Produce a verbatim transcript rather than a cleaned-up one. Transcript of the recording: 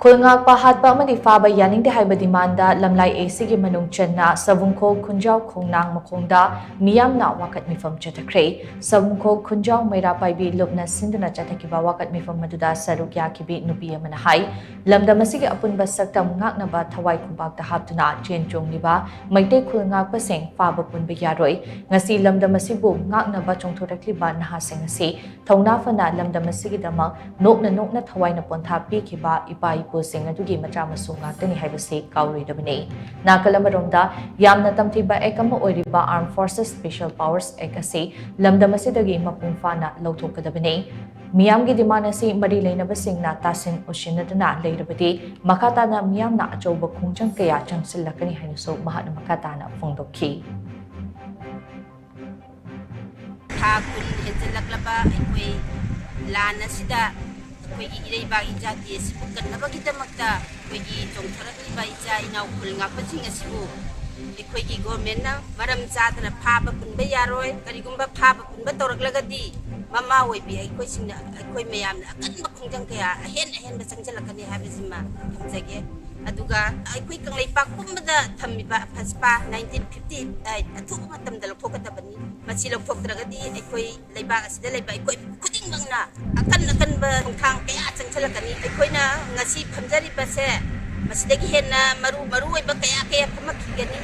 ꯈꯨꯜ ꯉꯥꯛꯄ ꯍꯥꯠꯄ ꯑꯃꯗꯤ ꯐꯥꯕ ꯌꯥꯅꯤꯡꯗꯦ ꯍꯥꯏꯕ ꯗꯤꯃꯥꯟꯗ ꯂꯝꯂꯥꯏ ꯑꯦꯁꯤꯒꯤ ꯃꯅꯨꯡ ꯆꯟꯅ ꯁꯕꯨꯡꯈꯣꯛ ꯈꯨꯟꯖꯥꯎ ꯈꯣꯡꯅꯥꯡ ꯃꯈꯣꯡꯗ ꯃꯤꯌꯥꯝꯅ ꯋꯥꯀꯠ ꯃꯤꯐꯝ ꯆꯠꯊꯈ꯭ꯔꯦ꯫ ꯁꯕꯨꯡꯈꯣꯛ ꯈꯨꯟꯖꯥꯎ ꯃꯩꯔꯥ ꯄꯥꯏꯕꯤ ꯂꯨꯞꯅ ꯁꯤꯟꯗꯨꯅ ꯆꯠꯊꯈꯤꯕ ꯋꯥꯀꯠ ꯃꯤꯐꯝ ꯑꯗꯨꯗ ꯁꯔꯨꯛ ꯌꯥꯈꯤꯕꯤ ꯅꯨꯄꯤ ꯑꯃꯅ ꯍꯥꯏ, ꯂꯝꯗꯝ ꯑꯁꯤꯒꯤ ꯑꯄꯨꯟꯕ ꯁꯛꯇꯝ ꯉꯥꯛꯅꯕ ꯊꯋꯥꯏ ꯈꯨꯕꯥꯛꯇ ꯍꯥꯞꯇꯨꯅ ꯆꯦꯟ ꯆꯣꯡꯂꯤꯕ ꯃꯩꯇꯩ ꯈꯨꯜ ꯉꯥꯛꯄꯁꯤꯡ ꯐꯥꯕ ꯄꯨꯟꯕ ꯌꯥꯔꯣꯏ꯫ ꯉꯁꯤ ꯂꯝꯗꯝ ꯑꯁꯤꯕꯨ ꯉꯥꯛꯅꯕ ꯆꯣꯡꯊꯣꯔꯛꯂꯤꯕ ꯅꯍꯥꯁꯤꯡ ꯑꯁꯤ ꯊꯧꯅꯥ ꯐꯅ ꯂꯝꯗꯝ ꯑꯁꯤꯒꯤꯗꯃꯛ ꯅꯣꯛꯅ ꯅꯣꯛꯅ ꯊꯋꯥꯏꯅ ꯄꯣꯟꯊꯥ ꯄꯤꯈꯤꯕ ꯏꯄꯥ ꯏꯄꯨꯁꯤꯡ ꯑꯗꯨꯒꯤ ꯃꯆꯥ ꯃꯁꯨ ꯉꯥꯛꯇꯅꯤ ꯍꯥꯏꯕꯁꯤ ꯀꯥꯎꯔꯣꯏꯗꯕꯅꯤ꯫ ꯅꯥꯀꯜ ꯑꯃꯔꯣꯝꯗ, ꯌꯥꯝꯅ ꯇꯝꯊꯤꯕ ꯑꯦꯛ ꯑꯃ ꯑꯣꯏꯔꯤꯕ Armed Forces Special Powers Act ꯑꯁꯤ ꯂꯝꯗꯝ ꯑꯁꯤꯗꯒꯤ ꯃꯄꯨꯡ ꯐꯥꯅ ꯂꯧꯊꯣꯛꯀꯗꯕꯅꯤ꯫ ꯃꯤꯌꯥꯝꯒꯤ ꯗꯤꯃꯥꯟ ꯑꯁꯤ ꯃꯔꯤ ꯂꯩꯅꯕꯁꯤꯡꯅ ꯇꯥꯁꯤꯟ ꯎꯁꯤꯟꯅꯗꯨꯅ ꯂꯩꯔꯕꯗꯤ, ꯃꯈꯥ ꯇꯥꯅ ꯃꯤꯌꯥꯝꯅ ꯑꯆꯧꯕ ꯈꯣꯡꯖꯪ ꯀꯌꯥ ꯆꯪꯁꯤꯜꯂꯛꯀꯅꯤ ꯍꯥꯏꯅꯁꯨ ꯃꯍꯥꯛꯅ ꯃꯈꯥ ꯇꯥꯅ ꯐꯣꯡꯗꯣꯛꯈꯤ꯫ ꯊꯥ ꯀꯨꯟ ꯍꯦꯟꯖꯜꯂꯛꯂꯕ ꯑꯩꯈꯣꯏ ꯂꯥꯟ ꯑꯁꯤꯗ ꯑꯩꯈꯣꯏꯒꯤ ꯏꯔꯩꯕꯥꯛ ꯏꯖꯥꯇꯤ ꯑꯁꯤꯕꯨ ꯀꯟꯅꯕꯒꯤꯗꯃꯛꯇ ꯑꯩꯈꯣꯏꯒꯤ ꯆꯣꯡꯊꯔꯛꯂꯤꯕ ꯏꯆꯥ ꯏꯅꯥꯎ ꯈꯨꯜ ꯉꯥꯛꯄꯁꯤꯡ ꯑꯁꯤꯕꯨ ꯑꯩꯈꯣꯏꯒꯤ ꯒꯣꯔꯃꯦꯟꯅ ꯃꯔꯝ ꯆꯥꯗꯅ ꯐꯥꯕ ꯄꯨꯟꯕ ꯌꯥꯔꯣꯏ꯫ ꯀꯔꯤꯒꯨꯝꯕ ꯐꯥꯕ ꯄꯨꯟꯕ ꯇꯧꯔꯛꯂꯒꯗꯤ ꯃꯃꯥ ꯑꯣꯏꯕꯤ ꯑꯩꯈꯣꯏꯁꯤꯡꯅ, ꯑꯩꯈꯣꯏ ꯃꯌꯥꯝꯅ ꯑꯀꯟꯕ ꯈꯣꯡꯖꯪ ꯀꯌꯥ ꯑꯍꯦꯟ ꯑꯍꯦꯟꯕ ꯆꯪꯁꯤꯜꯂꯛꯀꯅꯤ ꯍꯥꯏꯕꯁꯤꯃ ꯊꯝꯖꯒꯦ꯫ ꯑꯗꯨꯒ ꯑꯩꯈꯣꯏ ꯀꯪꯂꯩꯄꯥꯛ ꯄꯨꯝꯕꯗ ꯊꯝꯃꯤꯕ ꯐꯁꯄꯥ nineteen fifty eight ꯑꯊꯨꯕ ꯃꯇꯝꯗ ꯂꯧꯊꯣꯛꯀꯗꯕꯅꯤ꯫ ꯃꯁꯤ ꯂꯧꯊꯣꯛꯇ꯭ꯔꯒꯗꯤ ꯑꯩꯈꯣꯏ ꯂꯩꯕꯥꯛ ꯑꯁꯤꯗ ꯂꯩꯕ ꯑꯩꯈꯣꯏ ꯈꯨꯗꯤꯡꯃꯛꯅ ꯑꯀꯟ ꯑꯀꯟꯕ ꯈꯣꯡꯊꯥꯡ ꯀꯌꯥ ꯆꯪꯁꯤꯜꯂꯛꯀꯅꯤ꯫ ꯑꯩꯈꯣꯏꯅ ꯉꯁꯤ ꯐꯝꯖꯔꯤꯕꯁꯦ ꯃꯁꯤꯗꯒꯤ ꯍꯦꯟꯅ ꯃꯔꯨ ꯃꯔꯨ ꯑꯣꯏꯕ ꯀꯌꯥ ꯀꯌꯥ ꯐꯝꯃꯛꯈꯤꯒꯅꯤ꯫